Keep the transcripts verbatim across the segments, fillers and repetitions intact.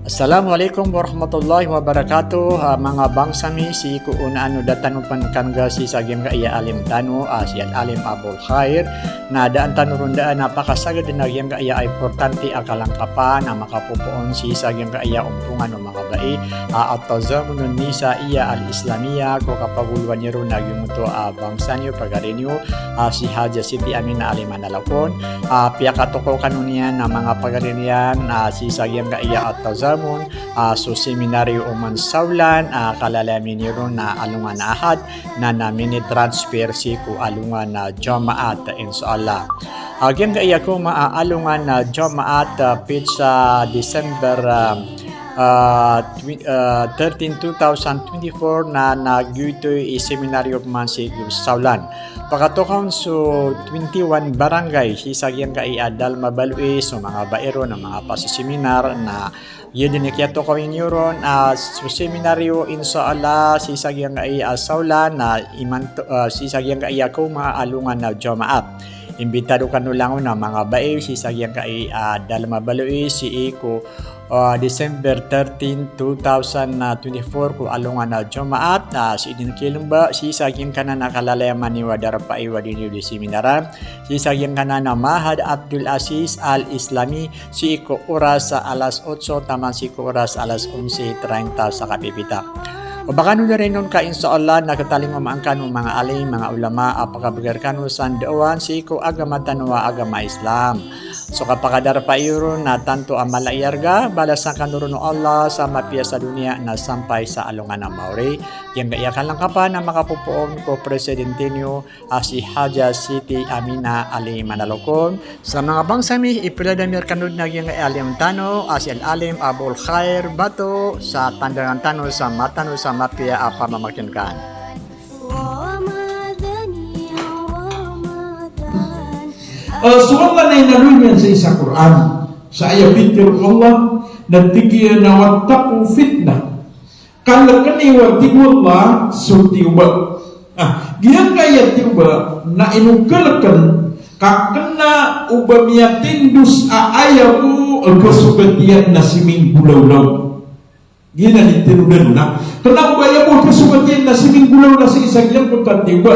Assalamu alaikum warahmatullahi wabarakatuh. Ah, manga bangsa mi, sii ko onaan o da tano pn kangga sii sa giyangkaya alim tano, ah, si Al-Alim Abul Khair, na daan tano ron daan a pakasagad na giyangkaya importante a kalangkapan a makapopoon sii sa giyangkaya ompongan o manga bai, ah, At-Tazamun Nisaiya Al-Islamiyya, ko kapagolowan iyo ron a giyoto a bangsa niyo, pagari niyo, ah, si Haja Siti Amina Ali Manalakon. Ah, piyakatokaw kano niyan a manga pagari niyan, ah, sii sa giyangkaya At-Tazamun, ah, so seminaryo o Mansawlan, ah, kalalamin iyo ron na alongan a Ahad, na, na mini-transfer sii ko alongan a Jumaat, insha Allah. Ah, giyangkaya koma a alongan a Jumaat, ah, pitsa December, ah, ah, twi-, ah, thirteen, two thousand twenty-four, na, na giyoto i seminaryo pman sii ko Sawlan. Pakatokawn so twenty-one barangay sii sa giyangkaya Dalma Balois, so manga bai ron a manga pasiseminar, na giya dn i kiyatokawi niyo ron, ah, so seminaryo, insha Allah, sii sa giyangkaya Sawlan, na imanto, ah, sii sa giyangkaya koma a alongan a Jumaat. Imbitado kano langon a manga bai sii sa giyangkaya, ah, Dalma Balois, sii ko ah, December thirteen, two thousand twenty-four, ko alongan a Jumaat, ah, sii dn kilemba, sii sa giyangkanan a kalalayaman iyo a darpa iyo a dii niyo dii seminaran, sii sa giyangkanan a Mahad Abdul Aziz Al Islami, sii ko oras a alas otso taman sii ko oras a alas onse treinta sa kapipita. O ba kano dn ron ka, insha Allah, na katalingomaan kano o manga alim, manga ulama, a pakabgr kano sa ndaowan sii ko agama tano a agama Islam. So kapakadarpa iyo ron na tanto a mala i arga, balasan kano ron o Allah sa mapiya sa doniya na sampay sa alongan a maori. Giyangkaya kalangkapan a makapopoon ko presidente niyo a si Haja Siti Amina Ali Manalakon. Sa manga bangsa mi, ipladamir kano dn a giyangkaya alim tano a si Al-Alim Abul Khair Bato sa tandangan tano sa mata tano sa mapiya a pamamakinkan. Ah, so Allah na inaloy niyan sii sa Qur'an, sa aya pitharo o Allah, na tig iyan a, "Wattaqu fitnah." Kalkn iyo, a tig o Allah, so tiyoba. Ah, giyangkaya tiyoba na ino kalkn, ka kna o ba miyatindos a aya bo a kasogat iyan na siminggolawlaw. Giyanan i tinodan na. Kna o ba aya bo a kasogat iyan na siminggolawlaw sii sa giyangkoto a tiyoba.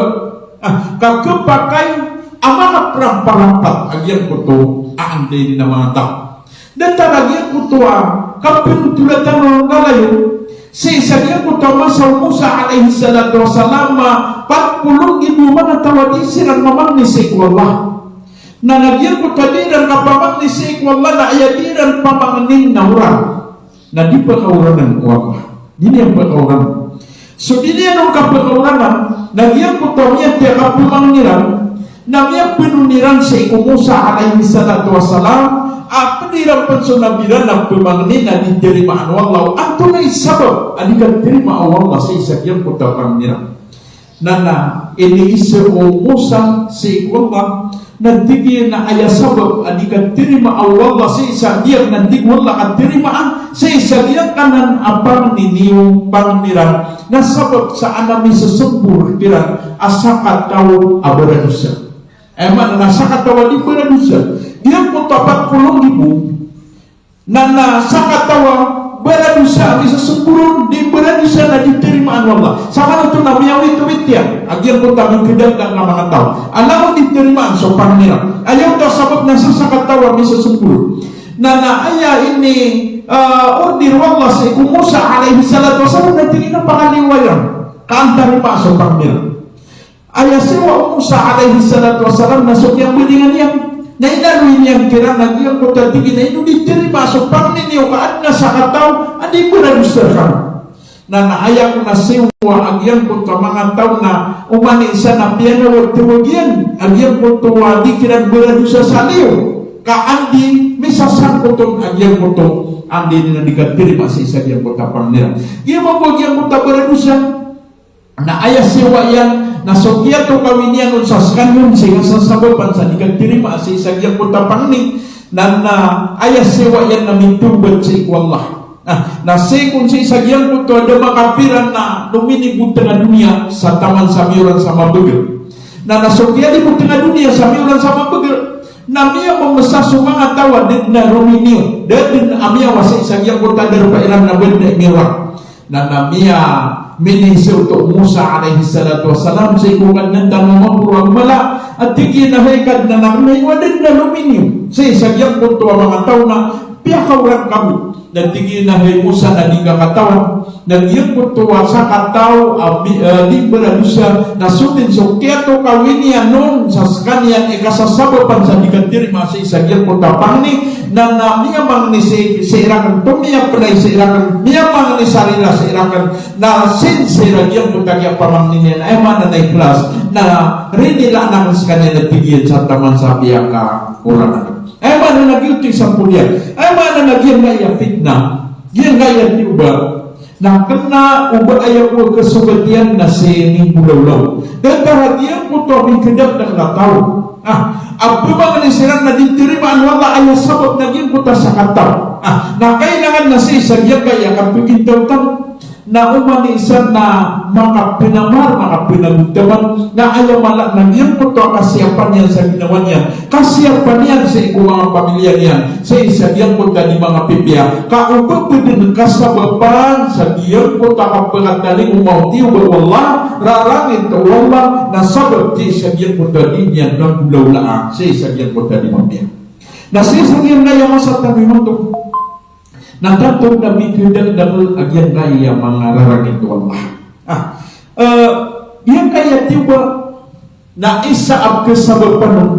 Ah, ka khapakay a manga pramparampat a giyangkoto a anday niyan a manga taw. Datar a giyangkoto a kapntolatan o lalayon, sii sa giyangkoto a masa o Musa alayhis salatu wassalam a pat polo nggibo a manga taw a dii siran mamangni sii ko Allah. Na, na giyangkoto a dii iran kapamangni sii ko Allah na aya dii iran pamangnin na oran. Na di pakaoranan o Allah. Di niyan pakaoranan. So di niyan on kapakaoranan, na giyangkoto a miyatiyakapamangni ran, na miyapnon iran sii ko Musa alayhis salatu wassalam, a pd iran pn so nabi ran a pamangni na di tarimaan o Allah. Antonaa i sabap a di katarimaa o Allah sii sa giyangkoto a pamangni ran? Na, na iniiza o Musa sii ko Allah, na tig iyan a aya sabap a di katarimaa o Allah sii sa giyangkanan, tig o Allah, katarimaan sii sa giyangkanan a pamangni niyo, pamangni ran, na sabap sa adn a misasmbor kiran a sakataw a baradosa. Aya maana na sakataw a di baradosa. Giyangkoto a pat polo nggibo, na, na sakataw a baradosa a misasmbor on, di baradosa na di tarimaan o Allah. Sa maana oto na miyawitowit iyan a giyangkoto a mangkadangdang a manga taw. Alangon di tarimaan so pamangni ran. Aya oto a sabap na sa sakataw a misasmbor on. Na, na aya ini, ah, order o Allah sii ko Musa alayhis salatu wassalam na tig iyan a pakaliyowa iyan. Ka an tarimaa so pamangni ran. Aya siyowa o Musa alayhis salatu wassalam na so kiyambandingan iyan, na inaloy niyan kiran a giyangkoto a tig iyan a ino di tarimaa so pamangni niyo ka adn a sakataw a di baradosa rkano. Na, na aya kon a siyowa a giyangkoto a manga taw na oman i isa na piyanawagtawag iyan a giyangkoto a di kiran baradosa sa liyo, ka an di misasangkot on a giyangkoto a anday niyan a di katarimaa sii sa giyangkoto a pamangni ran. Giya mambo a giyangkoto a baradosa. Na aya siyowa iyan na so kiyatokawi niyan on sa skaniyan sii ka sasabapan sa di katarimaa sii sa giyangkoto a pamangni, na, na aya siyowa iyan na mitawbat sii ko Allah. Na, na sii kon sii sa giyangkoto a da makapiran na lominibo tnga doniya sa taman sa miyoran sa mabagr. Na, na so kiyalibo tnga doniya sa miyoran sa mabagr, Na miyamamesa so manga taw a da dn a rominiyo, da dn a miyawa sii sa giyangkoto a darpa iran na ba dn a miyawa. Na, na miya, miniiza oto o Musa alayhis salatu wassalam sii ko Kadnan tano a maporo a gomala, a tig iyan a hay Kadnan ami, da dn a rominiyo sii sa giyangkoto a manga taw na piyakaoran kami. Na tig iyan a hay Musa, na di ka katawan na giyangkoto a sakataw a bi-, eh, di mbaradosa, na so dn so kiyatokawini niyan on sa skaniyan i kasasabapan sa di katirima sii sa giyangkoto a pangni, na, na miyamangni sii, sii rakn, tomiyapnay sii rakn, miyamangni sa rila sii rakn, na sii sa giyangkoto a kiyapamangni niyan, aya maana na ikhlas, na rinilaan akn skaniyan, na tig iyan sa taman sa piyakaoran akn. Aya maana na giyoto i sampol iyan. Aya maana na giyangkaya fitna. Giyangkaya tiyoba. Na kna o ba aya ko kasogat iyan na sii minggolawla. Datar a giyangkoto a mingkadakdakl a taw. Ah, a pmangni siran na di tarimaan o Allah aya sabap na giyangkoto a sakataw. Ah, na kailangan na sii sa giyangkaya kapagintaw tano. Na oman i isa na makapnamar, makapnagontaman, na aya mala na giyangkoto a kasiyapa niyan sa ginawa niyan, kasiyapa niyan sii ko manga pamilya niyan, sii sa giyangkoto a di manga pipiya, ka o ba pd on kasabapan sa giyangkoto a kapakatalingoma o tiyoba o Allah, rarangit o Allah, na sabap sii sa giyangkoto a di niyan kanggolawlaan, sii sa giyangkoto a di mapiya. Na sii sa giyangkaya masa tano imanto, na tanto na mingkadakdakl a giyangkaya manga rarangit o Allah. Ah, eh, giyangkaya tiyoba na isa a kasabapan on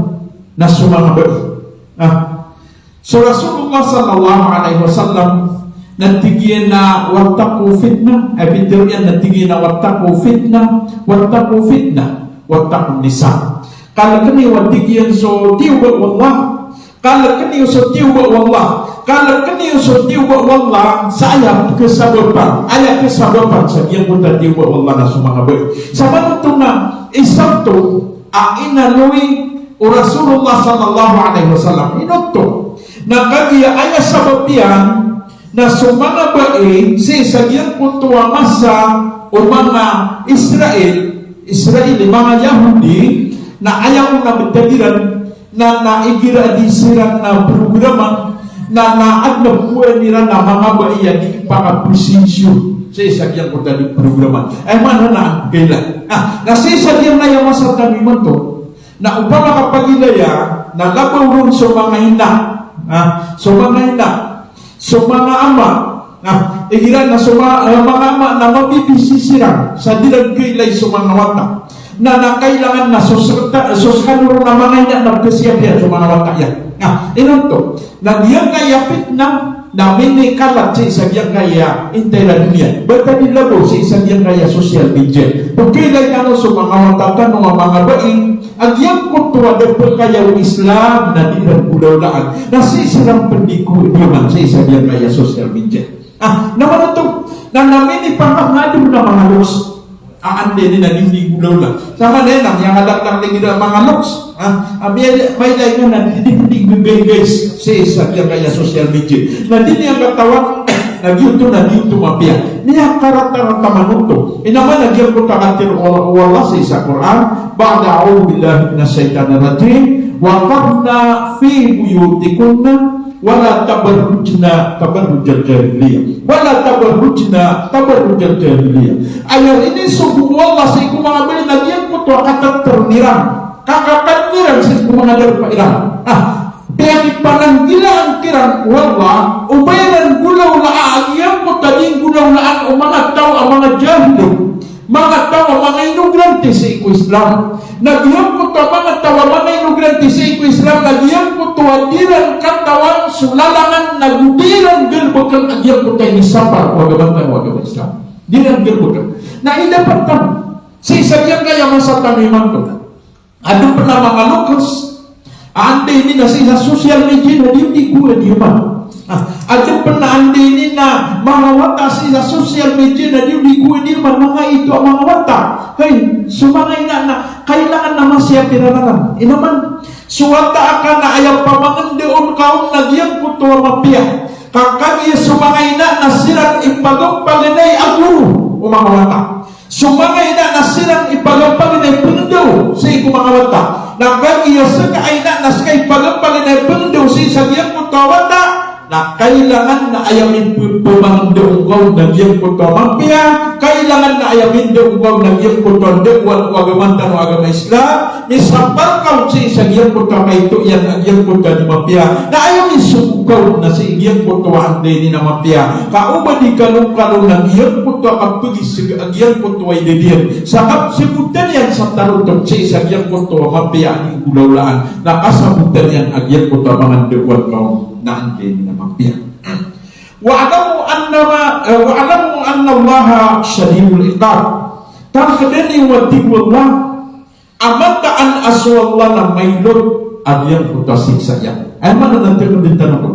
na so manga bai. Ah, so Rasulullah sallallahu alaihi wasallam na tig iyan a wattaqu fitnah, eh, pitharo iyan na tig iyan a wattaqu fitnah, wattaqu fitnah, wattaqun nisa. Kalkn iyo a tig iyan so tiyoba o Allah, kalkn iyo so tiyoba o Allah. Kalkn iyo so tiyoba o Allah sa aya kasabapan, aya kasabapan sa giyangkoto a tiyoba o Allah na so manga bai. Sa manoto na isa oto a inaloy o Rasulullah sallallahu alaihi wasallam. Ino oto? Na kagiya aya sabap iyan na so manga bai sii sa giyangkoto a masa o manga Israel, Israeli, manga Yahudi, na aya ko na btad iran na, na igira a di siran na programa, na, na adn a kowan iran a manga bai a di pakapresensyo sii sa giyangkoto a di programa. Aya maana na angkaila. Ah, na sii sa giyangkaya masa tano imanto, na opama ka pagilaya, na labaw ron so manga ina. Ah, so manga ina. So manga ama, na igira na so ma-, eh, manga ama na mabibisi siran sa di ran kailay so manga wata. Na, na kailangan na so skta-, so skano ron a manga ina na pkasiyapiya so manga wata iyan. Na ino oto? Na giyangkaya fitnah na minikalat sii sa giyangkaya intira doniya. Ba ta di labaw sii sa giyangkaya social media. Pkailay tano so manga wata tano a manga bai a giyangkoto a da pkaya o Islam na di ran golawlaan. Na sii siran pn di ko di man sii sa giyangkaya social media. Ah, na manoto, na, na minipangangad on a manga loks. Ah, anda ini na di, di golawla. Sa maana iyan na miyangalaklang lagid a manga loks. Ah, ah, miya-, mailay ka na di, di, di, di, guys, sii sa giyangkaya social media. Na di niyan katawan, na giyoto, na giyoto mapiya. Miyakaratarata manoto. Ino man a giyangkoto a katharo o Allah sii sa Qur'an, ba'da a'udhu billahi minash shaitanir rajim, wa qarna fi buyutikunna, wala tabarrujna tabarrujal jahiliyah. Wala tabarrujna tabarrujal jahiliyah. Aya inisogo o Allah sii ko manga bai na giyangkoto a katatarn iran, kakakadn iran sii ko manga darpa iran. Ah, piyakipananggilaan kiran o Allah o ba iran golawlaa a giyangkoto a di nggolawlaan o manga taw a manga jahil. Manga taw a manga inogrante sii ko Islam. Na giyangkoto a manga taw a manga inogrante sii ko Islam, na giyangkoto a di ran katawan so lalangan, na go di ran galbkn a giyangkoto a inisapar o agama tano a agama Islam. Di ran galbkn. Na indapat tano sii sa giyangkaya masa tano imanto. Adn pn a manga loks a anda ini na sii sa social media na di, di ko di man. Ah, adn pn a anda ini na manga wata sii sa social media na di, di ko di man, manga ito a manga wata. Hay, so manga ina na kailangan na masiyapi ran anan. Ino man, so wata a ka na aya pamangndao on ka on na giyangkoto a mapiya. Ka kagiya so manga ina na siran ipagampagnay a goro o manga wata. So manga ina na siran ipagampagnay a pngndao sii ko manga wata. Na kagiya seka ay na, na seka i pagapagana pengdo sii sa giyangkoto a wata, na kailangan na aya mipepemangdo ngka on na giyangkoto a mapiya, kailangan na aya mipendo ngka on na giyangkoto a dawa o agama tano a agama Islam, misampal ka on sii sa giyangkoto a kaito iyan a giyangkoto a di mapiya, na aya misogo ka on na sii giyangkoto a anda ini na mapiya, ka oba di kalokalo na giyangkoto a kapegiseg a giyangkoto a idadiyam, sa kapsegotan iyan sa tarotop sii sa giyangkoto a mapiya a di ngka olaolaan, na kasabotan iyan a giyangkoto a manga dawa ka on na anda ini na mapiya. Wa'lamu annama, eh, wa'lamu annallaha shadidul iqab. Tangkdani o, tig o Allah, a mataan a so Allah na mailot a giyangkoto a siksa iyan. Aya maana nan tiyakdn tano ko.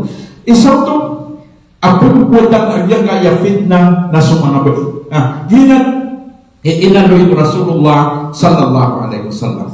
Isa oto a pagkokotan a giyangkaya fitnah na so manga ba-, ah, giyanan i inaloy o Rasulullah sallallahu alaihi wasallam.